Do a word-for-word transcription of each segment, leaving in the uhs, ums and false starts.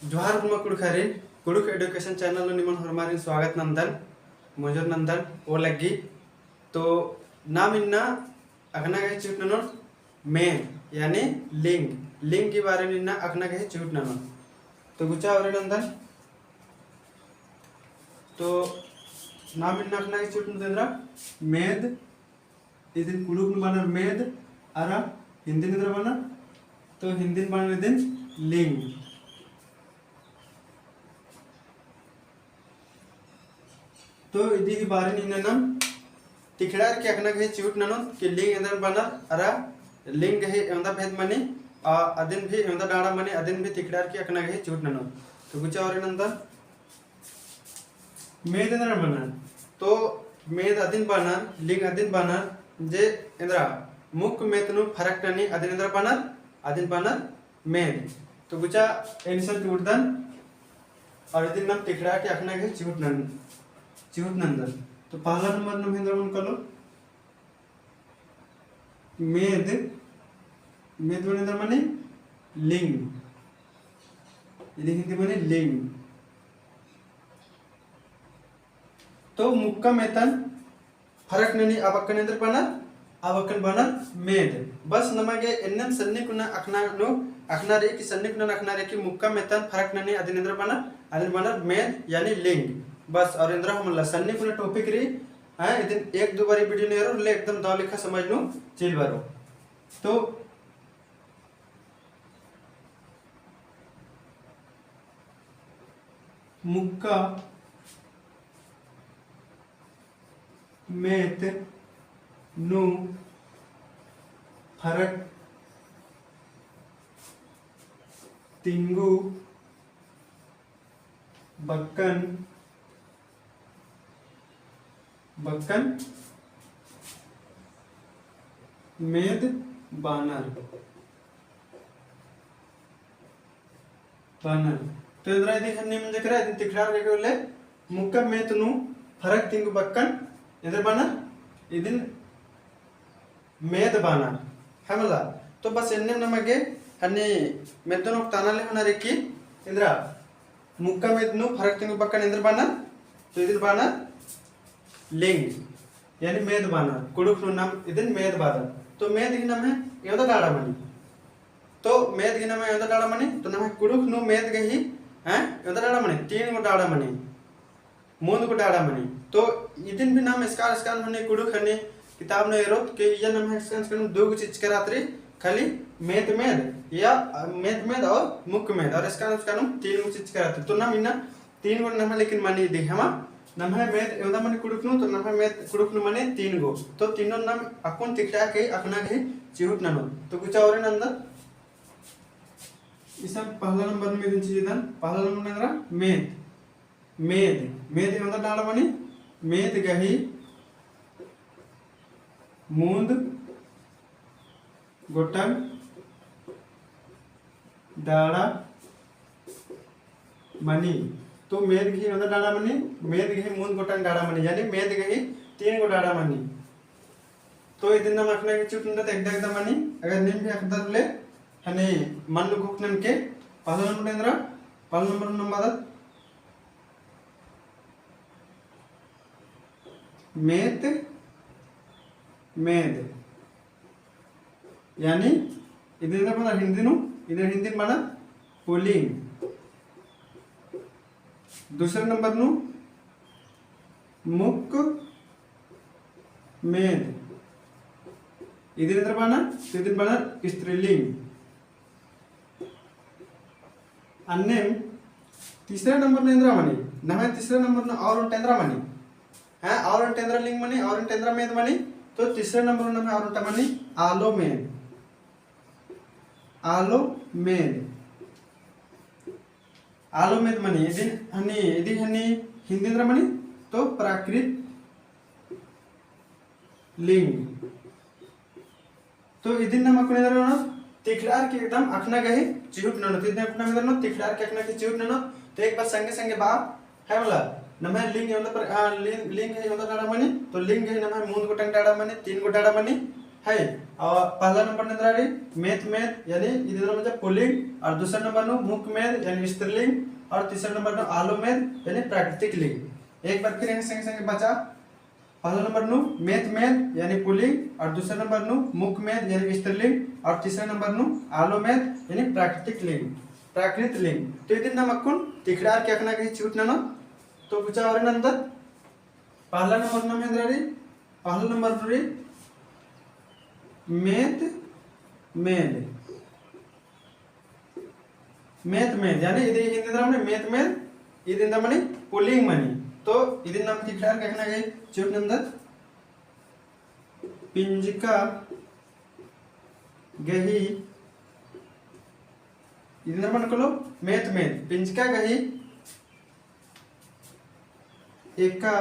जोहार होरमा कुँड़ुख़ारिन, कुँड़ुख़ education channel नू निमन होरमारिन स्वागत नन्दन, मोजर नन्दन ओ लग्गी। तो नाम इन्ना अख़ना गही चिहुट ननोन मेद, यानी लिंग, लिंग के बारे में इन्ना अख़ना गही चिहुट ननोन। तो गुचा ओरे नन्दन। तो नाम इन्ना अख़ना गही चिहुट ननोन एन्दरा मेद, इदिन कुँड़ुख़ नू बअनर मेद, अरा हिन्दी नू एन्दरा बअनर, तो हिन्दी नू बअनर इदिन लिंग। तो इदी ही बारे नू इन्ना नाम तिखड़ार के अख़ना गही चिहुट ननोन कि लिंग एन्दरन बअनर, अरा लिंग गही एवंदा भेद मनी, आ, अदिन भी एवंदा डाड़ा मनी, अदिन भी तिखड़ार के अख़ना गही चिहुट ननोन। तो गुचा ओरे नन्दन। मेद एन्दरन बअनर। तो मेद अदिन बअनर, लिंग अदिन बअनर, जे एन्दरा मुक्क मेत नू फरक ननी अदिन एन्दरा बअनर, अदिन बअनर मेद। तो गुचा एन इसन टूड़दन, और इदिन नाम तिखड़ा के अख़ना गही चिहुट नन-, चिहुट नन्दन। तो पहला नंबर नू एन्दरा मनो कालो, मेद, मेद मने एन्दरा मनी लिंग। इदी हिन्दी मनी लिंग। तो मुक्का मेतन फरक ननी अबक्कन एन्दर बअनर, अबक्कन बअनर मेद। बस नमा गे एन्नेम सन्नी कुना अख़ना नू, अख़ना रई कि सन्नी कुना अख़ना रई कि मुक्का मेतन फरक ननी अदिन एन्दर बअनर, अदिन बअनर मेद यानी लिंग। बस और एन्दरा हूँ मला सन्नी कुना topic रई, हैं, इदिन एक दो बारी video नू एरोर ले एकदम दव लेखा समझ नू चिल बरओ। तो मुक्का मेत नू फरक तिंगु बक्कन, बक्कन मेद बअनर, बअनर। तो एन्दरा इदी हन्नी मंजकरा, इदिन तिखड़ार के होले, मुक्का मेत नू फरक तिंगु बक्कन एन्दर बअनर, इदिन मेद बअनर, है मला। तो बस एन्ने नमा गे हन्नी मेतन ओक्ताना ले होना रई कि एन्दरा मुक्का मेत नू फरक तिंगु बक्कन एन्दर बअनर, तो इदिन बअनर लिंग, यानी मेद बअनर, कुँड़ुख़ नू नाम इदिन मेद बअदत। तो मेद गही नम्है एवंदा डाड़ा मनी। तो मेद गही नम्है एवंदा डाड़ा मनी, तो नम्है कुँड़ुख़ नू मेद गही, हैं, एवंदा डाड़ा मनी, तीन गो डाड़ा मनी। मुन्द गो डाड़ा मनी। तो इदिन भी नाम एसकान एसकान हन्नी कुँड़ुख़ हन्नी किताब नू एरोत के इया नम्है एसकान एसकान दो गो चिच्चका रअत रई, खाली मेत मेद या, अ, मेत मेद और मुक्क मेद और एसकान एसकान तीन गो चिच्चका रअत रई। तो नाम इन्ना तीन गो नम्है लेकिन मनी इदी हमा, नम्है मेद एवंदा मनी कुँड़ुख़ नू, तो नम्है मेद कुँड़ुख़ नू मनी तीन गो। तो तीनोन नाम अक्कुन तिखड़ा के अख़ना गही चिहुट ननोन। तो गुचा ओरे नन्दन। इसन पहला नंबर में इदिन चिअदन, पहला नंबर नू एन्दरा मेद। मेद, मेद एवंदा डाड़ा मनी, मेद गही मुन्द गोटंग डाड़ा मनी। तो मेद गही एवंदा डाड़ा मनी, मेद गही मुन्द गोटंग डाड़ा मनी, यानी मेद गही तीन गो डाड़ा मनी। तो इदिन नाम अख़ना गही चिहुट नन्दत एकदा एकदा मनी, अगर नीम भी अख़दर ले, हने मन लुकुक ननके, पहला नंबर एन्दरा, पहला नंबर नू नाम बअदत मेत मेद। यानी इदिन एन्दर बअनर हिन्दी नू, इदिन हिन्दी नू बअनर पुलिंग। दूसरे नंबर नू मुक्क मेद। इदिन एन्दर बअनर, तो इदिन बअनर स्त्रीलिंग। अन्नेम तीसरे नंबर नू एन्दरा मनी, नम्है तीसरे नंबर नू और ओन्टा एन्दरा मनी। हैं, और ओन्टा एन्दरा लिंग मनी, और ओन्टा एन्दरा मेद मनी, तो तीसरे नंबर नू नम्है और ओन्टा मनी आलो मेद। आलो मेद। आलो मेद मनी, इदिन हनी, इदिन हनी हिन्दी एन्दरा मनी, तो प्राकृत लिंग। तो इदिन नाम अक्कुन एन्दरा ननोत, तिखड़ार के एकदम अख़ना गही चिहुट ननोत। इदिन अक्कुन नाम एन्दरा ननोत, तिखड़ार के अख़ना गही चिहुट ननोत। तो एक बार संगे संगे बआ, है मला, नम्है लिंग एवंदा पर, आ, लिंग, लिंग गही एवंदा डाड़ा मनी, तो लिंग गही नम्है मुन्द गोटंग डाड़ा मनी, तीन गो डाड़ा मनी। है। और पहला नंबर नू एन्दरा रई मेत मेद, यानी इदी नंबर पुलिंग, और दूसरा नंबर नू मुख मेद, यानी स्त्रीलिंग, और तीसरा नंबर नू आलो मेद, यानी प्राकृतिक लिंग। एक बार फिर एक संगे संगे बचा। पहला नंबर नू मेत मेद, यानी पुलिंग, और दूसरा नंबर नू मुख मेद, यानी स्त्रीलिंग, और तीसरा नंबर नू आलो मेद, यानी प्राकृतिक लिंग, प्राकृत लिंग। तो इदिन नाम अक्कुन तिखड़ार के अखना गही चिहुट ननोत। तो बचा और नंदत। पहला नंबर नाम एन्दरा रई, पहला नंबर रई मेत मेद। मेत मेद, यानी इदी हिंदी नंदरा मनी मेत मेद, इदी नंदरा मनी पुलिंग मनी। तो इदिन नाम तिखड़ार के अखना गही चिहुट नंदत। पिंजका गही, इदी नंदरा मनी कलो मेत मेद, पिंजका गही एका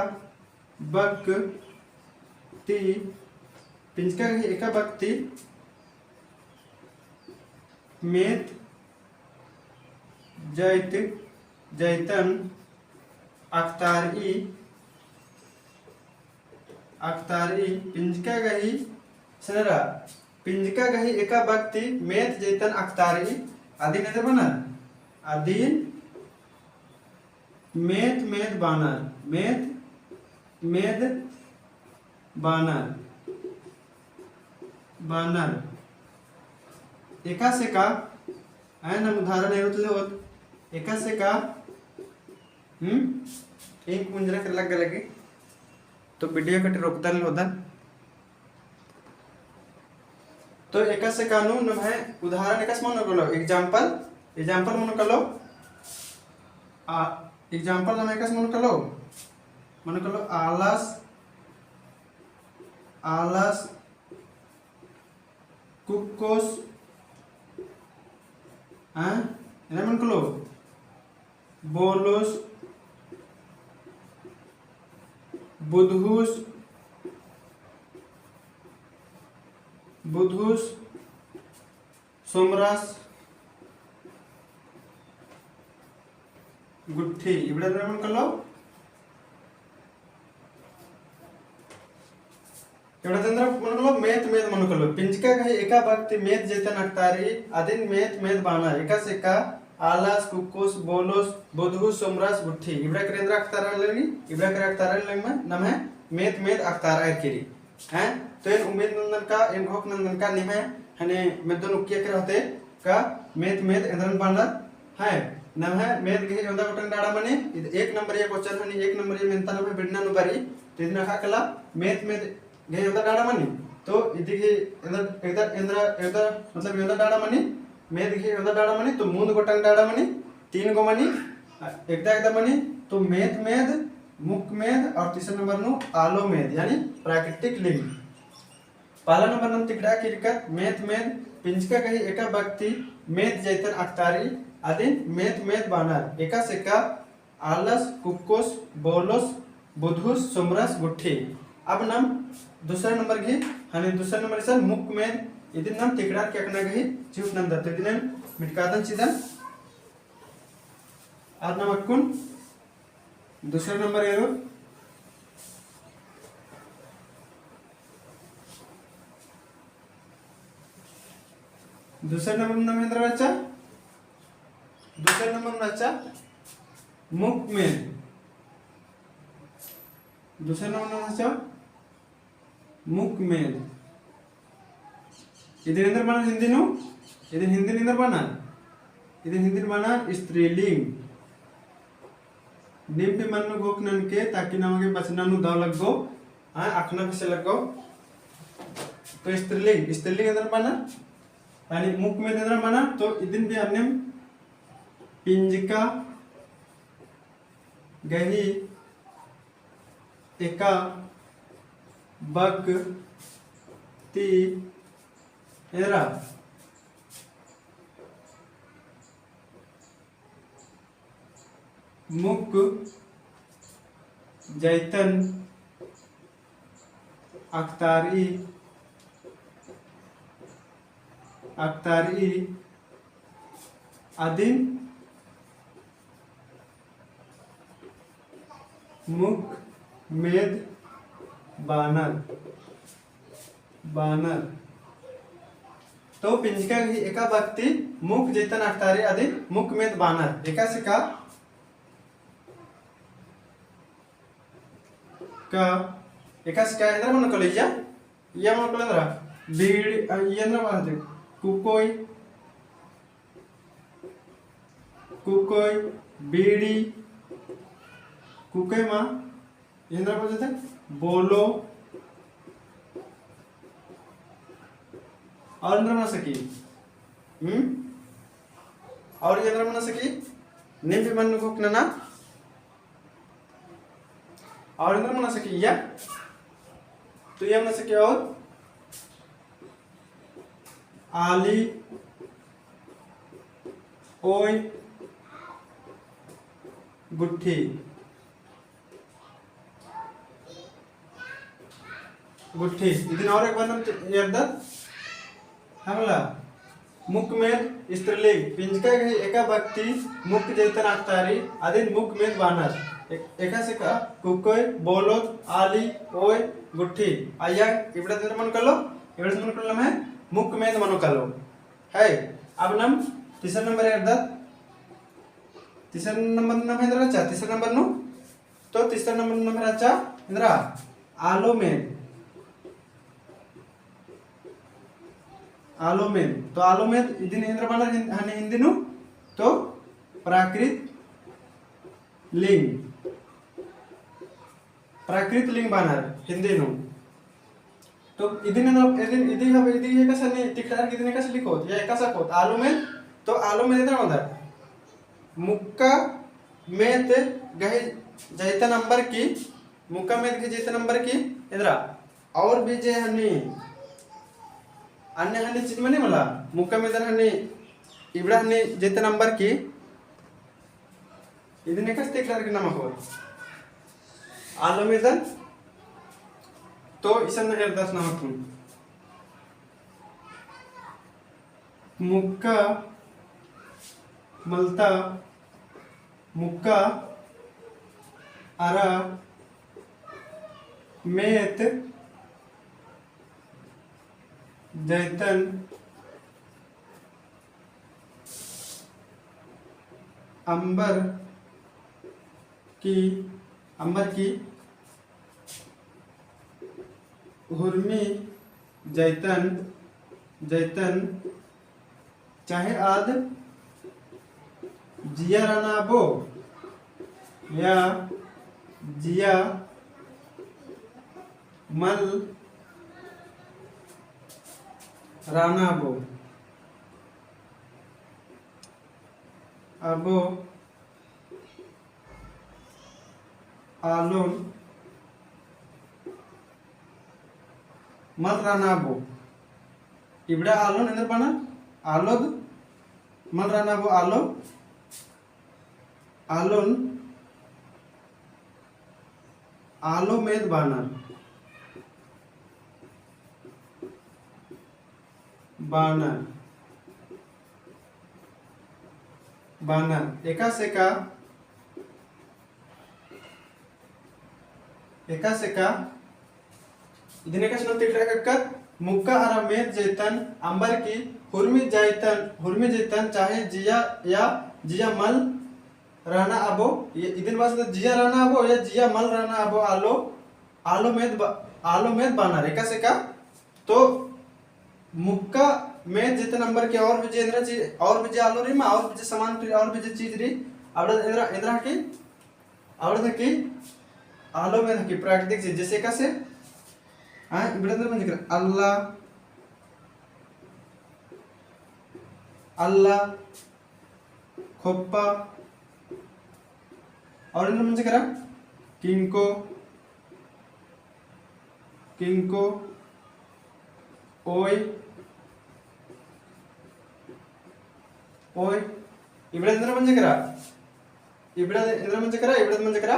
बक ती, पिंजका गही एका बक ती मेत जैत, जैतन अकतारई, अकतारई, पिंजका गही, सुनरा, पिंजका गही एका बक ती मेत जैतन अकतारई, अदिन एन्दरा बअनर, अदिन मेत मेद बअनर, मेत मेद बअनर, बअनर। एकासे का, आय नाम उदाहरण एरोत ले होत, एकासे का, हम्म, एक मुंजरा के लग्गा लगी, तो video कटे रोकदन होदन। तो एकासे का नू नम्है उदाहरण एकासे मनो कलो, example, example मनो कलो, आ, example नम्है एकासे मनो कलो, मनो कलो आलस, आलस कुक्कोस, हाँ, एन्ने मनो कलो, बोलोस, बुधुस, बुधुस, सोमरस, गुट्ठी। इबड़ा एन्दरा मनो कलो, इबड़ा एन्दरा मनो कलो, मेत मेद मनो कलो। पिंजका गही एका बक ती मेत जैतन अकतारई, अदिन मेत मेद बअनर। एकासे का आलस, कुक्कोस, बोलोस, बुधुस, सोमरस, गुट्ठी। इबड़ा केरा एन्दरा अकतारआ लगी, इबड़ा केरा अकतारआ लगी में, नम्है मेत मेद अकतारआ केरी। हैं? तो एन उम्मीद नंदन का, एन घोख नंदन का निम्है हने मेद्दन उक्किया केरा होते का मेत मेद एन्दरन बअनर। हैं? नम्है मेत गही एवंदा गोटंग डाड़ा मनी, इद एक नंबरिया question हनी, एक नंबरिया मेन्ता नम्है बिड़ना नू बरई, तो इदिन अख़आ कला मेत मेत गही एवंदा डाड़ा मनी, तो इदी गही एवंदा, एवंदा, एवंदा, एवंदा, मतलब एवंदा डाड़ा मनी, मेत गही एवंदा डाड़ा मनी, तो मूंद गोटंग डाड़ा मनी, तीन गो मनी, एकदा एकदा मनी, तो मेत मेद, मुख मेद और तीसरा नंबर नू आलो मेद, यानी प्राकृतिक लिंग। पहला नंबर नम तिकड़ा किरकत मेत मेद, पिंजका गही एका बक ती मेत जैतन अकतारी, अदिन मेत मेद बानर, एकासे का आलस, कुक्कोस, बोलोस, बुधुस, सोमरस, गुट्ठी। अब नम दूसरा नंबर गही, हने दूसरा नंबर इसन मुख मेद, इदिन नम तिकड़ा के अकना गही चिहुट नंदत, तो इदिन मिटकादन चिदन। आर नम अक्कुन दूसरा नंबर एरो। दूसरा नंबर नम एन्दरा रहचा? दूसरा नंबर रहचा मुख मेद। दूसरा नंबर रहचा मुख मेद। इदिन एन्दर बानर हिंदी नू? इदिन हिंदी नू एन्दर बानर? इदिन हिंदी नू बानर स्त्रीलिंग। नीम भी मन नू घोख ननके, ताकि नमा गे बचना नू दव लग्गो, हाँ, अखना बेसे लग्गो। तो स्त्रीलिंग, स्त्रीलिंग एन्दर बानर? यानी मुख मेद एन्दर बानर, तो इदिन भी अन्नेम पिंजका गही एका बक ती एरा मुख जैतन अकतारी, अकतारी अदिन मुख मेद बानर, बानर। तो पिंजका गही एका बक्ती मुख जैतन अख़तारी अदिन मुख मेद बानर। एकासे का, का, एकासे का एन्दरा मनो कालो इय्या, इय्या मनो कालो एन्दरा, बीड़ी, अ, इय्या एन्दरा मनो कालो, कुकोय, कुकोय, बीड़ी, कुकोय मा, एन्दरा बोलते थे, बोलो। और एन्दरा मना सकी? हम्म? और एन्दरा मना सकी? नीम भी मनो कुक्क नना? और एन्दरा मना सकी इय्या? तो इय्या मना सकी और? आली, ओय, गुट्ठी। गुट्ठी। इदिन और एक बार नम एरदत। हमला मुख मेद स्त्रीलिंग, पिंजका गही एका बक्ती मुख जैतन अख़तारी, अदिन मुख मेद बानर। ए-, एकासे का, कुकोय, बोलोत, आली, ओय, गुट्ठी। अइय्या, इबड़ा एन्दरा मनो कालो, इबड़ा एन्दरा मनो कालो है, मुख मेद मनो कालो। है, अब नम तीसरा नंबर एरदत। तीसरा नंबर नम एन्दरा रहचा, तीसरा नंबर नू। तो तीसरा नंबर नू एन्दरा रहचा, एन्दरा, आलो मेद। आलो मेद। तो आलो मेद इदिन एन्दरा बानर हिन-, हने हिंदी नू, तो प्राकृत लिंग। प्राकृत लिंग बानर हिंदी नू। तो इदिन ना, इदिन, इदी हब, इदी एकासे नी, तिखड़ार इदिन एकासे लिखोत, या एकासे अख़ोत, आलो मेद, तो आलो मेद एन्दरा बानर। मुक्का मेद गही जैतन अम्बर की, मुक्का मेद गही जैतन अम्बर की, एन्दरा। और भी जे हनी, अन्य हनी चीज मनी मला, मुक्का मेदन हनी, इबड़ा हनी जैतन अम्बर की, इदिन एकासे तिखड़ार की नम अख़ोत। आलो मेदन, तो इसन एरदत नम अख़ोत। मुक्का मलता, मुक्का अरा मेद जैतन अम्बर की, अम्बर की हुरमी जैतन, जैतन चाहे आद जिया रअना अबो या जिया मल रअना अबो, अबो आलोन मल रअना अबो। इबड़ा आलोन एन्दर बअनर? आलोद मल रअना अबो आलो, आलोन आलो मेद बअनर। बअनर। बअनर। एकासे का, एकासे का, इदिन एकासे नम तिखड़ार की अख़कत, मुक्का अरा मेद जैतन अम्बर की हुरमी जैतन, हुरमी जैतन चाहे जिया या जिया मल रअना अबो, ये इदिन बअदत जिया रअना अबो या जिया मल रअना अबो आलो, आलो मेद ब-, आलो मेद बअनर। एकासे का, तो मुक्का मेद जैतन अम्बर की और भी जे एन्दरा चीज, और भी जे आलो रई मा, और भी जे सामान रई, और भी जे चीज रई, अबड़ा एन्दरा, एन्दरा हकी, अबड़ा हकी, आलो मेद हकी प्राकृतिक चीज, जैसे एकासे, हाँ, इबड़ा एन्दरा मंजकरा, अल्ला, अल्ला, खोप्पा, और एन्दरा मंजकरा, किंको, किंको, ओय, ओय, इबड़ा एन्दरा मंजकरा, इबड़ा एन्दरा मंजकरा, इबड़ा मंजकरा,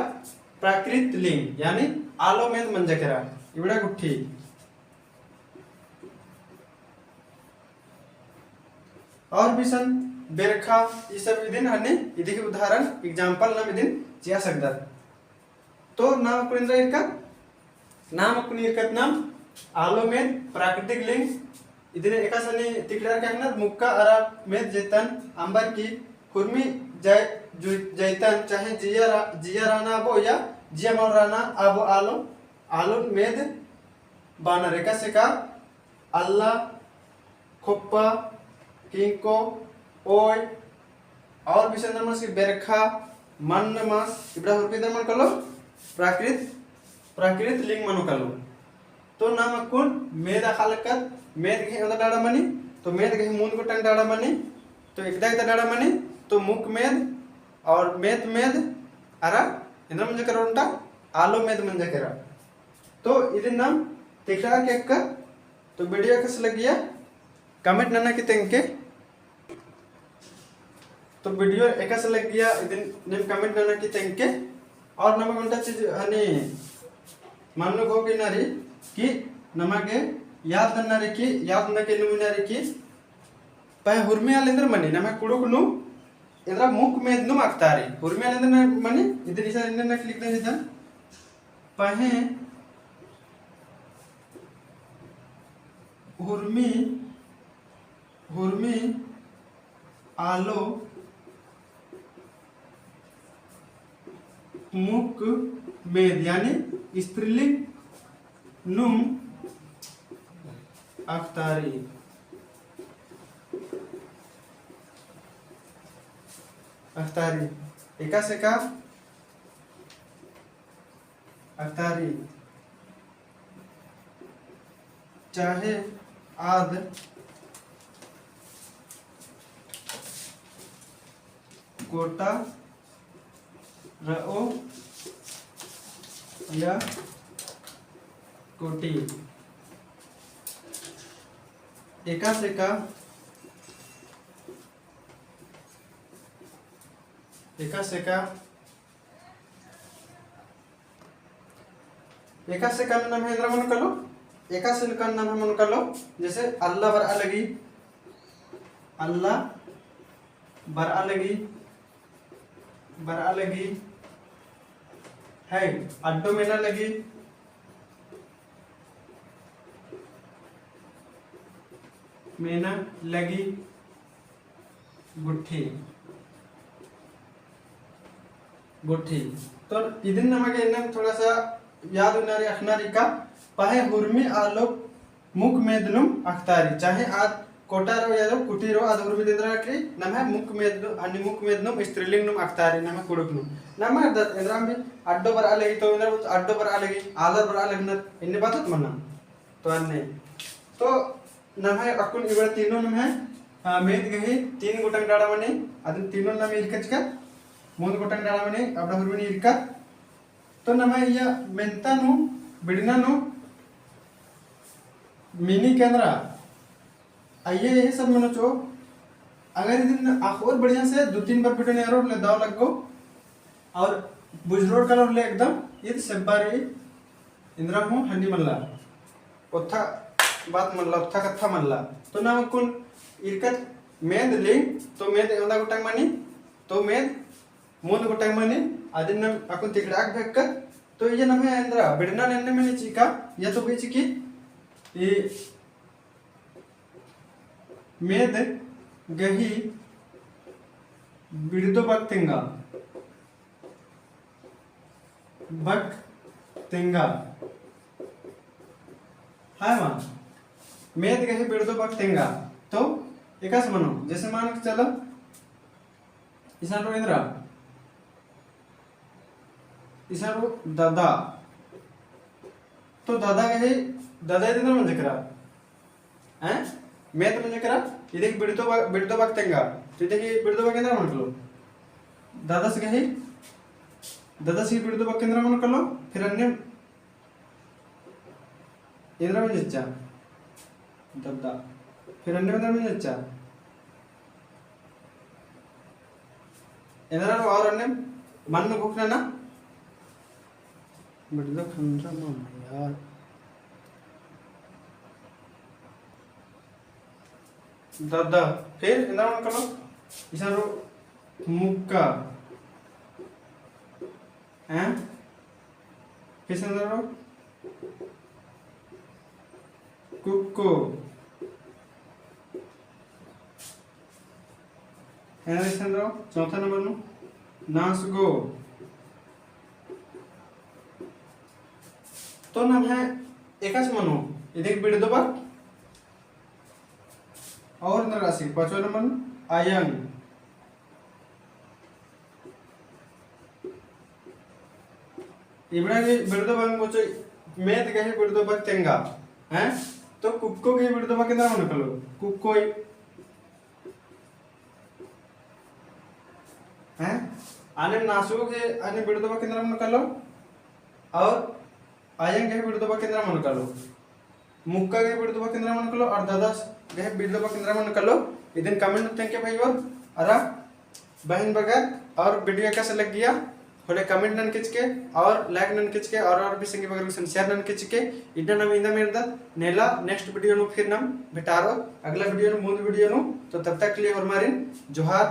प्राकृत लिंग, यानी आलो मेद मंजकरा, इबड़ा गुट्ठी। और भी सन बेरखा, ई सब इदिन हनी, इदी की उदाहरण, example नम इदिन चिआ सकदत। तो नाम अक्कुन एन्दरा ईरकत, नाम अक्कुन ईरकत नाम आलो मेद प्राकृतिक लिंग, इदिन एकासे नी तिखड़ारकी अख़नर मुक्का अरा मेद जेतन अम्बर की हुरमी जय-, जु-, जैतन चाहे जिया रा-, जिया रअना अबो या जिया मल रअना अबो आलो, आलोन मेद बअनर। एकासे का अल्ला, खोप्पा, किंको, ओय, और भी से एन्देर मनो कि बेरखा, मन्न मास, इबड़ा हुरमी एन्देर मनो कालो, प्राकृत, प्राकृत लिंग मनो कालो। तो नाम अक्कुन मेद अख़ा लगदत, मेद गही एवंदा डाड़ा मनी, तो मेद गही मूंद गोटंग डाड़ा मनी, तो एकदा एकदा डाड़ा मनी, तो मुक मेद, और मेत मेद, अरा एन्देर मंजा केरा ओन्टा, आलो मेद मंजा केरा। तो इदिन नाम तिखड़ारकी अख़कत, तो video एकासे लग्गिया comment नना की तेंगके। तो video एकासे लग्गिया इदिन नीम comment नना की तेंगके। और नमा ओन्टा चीज हनी मन्नु गो की नारी कि नमा गे याद नन्ना रई कि, याद नना की नुम नारी कि पहें हुरमी आल एन्देर मनी, नमा कुँड़ुख़ नू एन्देरा मुक मेद नुम अख़तारी। हुरमी आल एन्देर मनी, इदिन इसन एन्ने नक लिखदन इदन। पहें हुरमी, हुरमी आलो मुक मेद, यानी स्त्रीलिंग नुम अख़तारी, अख़तारी। एकासे का अख़तारी, चाहे आद कोटा रओ या कोटी। एकासे का, एकासे का एकासे का नम्है एन्देर मनो कालो, एकासे का नम्है मनो कालो, जैसे अल्ला बरआ लगी, अल्ला बरआ लगी, बरआ लगी, है, अड्डो मेना लगी, मेना लगी, गुट्ठी, गुट्ठी। तो इदिन नमा गे एन्ने थोड़ा सा याद उइना रई, अख़ना रई का, पहें हुरमी आलोक मुक मेद नुम अख़तारी, चाहे आद कोटा रओ या दो कुटी रओ, आद हुरमी एन्देर अख़री, नम्है मुक मेद नु-, हनी मुक मेद नुम स्त्रीलिंग नुम अख़तारी, नम्है कुँड़ुख़ नुम। नमा द-, एन्देर भी अड्डो बरआ लगी, तो एन्देर अड्डो बरआ लगी, आलर बरआ लगनर, एन्ने बात मना। तो अन्ने। तो नम्है अक्कुन इबड़ा तीनों नम्है, आ, मेद गही तीन गोटंग डाड़ा मनी, अदिन तीनों नम्है इरकचकत, मूंद गोटंग डाड़ा मनी, अबड़ा हुरमी नी इरकत। तो नम्है इया मेन्ता नू, बिड़ना नू, मिनी केंद्रा, आइए यही सब मनो चो, अगर इदिन अख़ोर बढ़िया से दो तीन बार video नेरोर ले दव लग्गो, और बुझरोर कालोर ले एकदम ईद सेब्बारी एन्देरा हूँ हनी मल्ला। ओत्था बात मल्ला, ओत्था कत्था मल्ला। तो नाम अक्कुन इरकत मेद लिंग, तो मेद एवंदा गोटंग मनी, तो मेद मूंद गोटंग मनी, अदिन नाम अक्कुन तिखड़ाक भेक्कत, तो इया नम्है एन्देरा बिड़ना नू एन्ने मनी चिका, या तो बीच की, ई मेद गही बिड़दो बक तेंगा। बक तेंगा। है मा? मेद गही बिड़दो बक तेंगा। तो एकासे मनो, जैसे मान के चलो, इसन रओ एन्देरा, इसन रओ ददा। तो ददा गही, ददा इदिन एन्देर मंजा केरा। हैं? मेद मंजा केरा, इदिन बिड़दो बक, बिड़दो बक तेंगा। तो इदिन बिड़दो बक एन्देर मनो कालो। ददस गही, ददस गही बिड़दो बक एन्देर मनो कालो, फिर अन्ने एन्देर मंजा चिच्चा। दद्दा। फिर अन्ने एन्देर मंजा चिच्चा। एन्देर और अन्ने मन्न गुखना ना। बिड़दो खंडरा मामा यार। दद्दा। फिर एन्देर मनो कालो। इसन रओ मुक्का। हैं? फिर से एन्देर रओ? कुक्को। एन्देर इसन रओ, चौथा नंबर नू, नासगो। तो नम्है एकासे मनो, इदिन बिड़दो बक, और नरासी, पाँचवा नंबर नू, अयंग। इबड़ा गे बिड़दो बक बोचो, मेद गही बिड़दो बक तेंगा, हैं? तो कुक्को गही बिड़दो बक एन्दरा मनो कालो, कुक्कोई। हैं? आने नासगो गही, आने बिड़दो बक एन्दरा मनो कालो, और अयंग गही बिड़दो बक एन्दरा मनो कालो। मुक्का गही बिड़दो बक एन्दरा मनो कालो और ददस गही बिड़दो बक एन्दरा मनो कालो। इदिन comment नू तेंगके भाई और अरा बहिन बगर और video कैसा लग गया होले comment नन किचके और like नन किचके और, और भी संगी बगर गुसन share नन किचके। इन्ना नम इन्ना मेरदत नेला next video नू फिर नम भेटारो अगला video नू, मुन्द video नू। तो तब तक के लिए होरमारिन जोहार।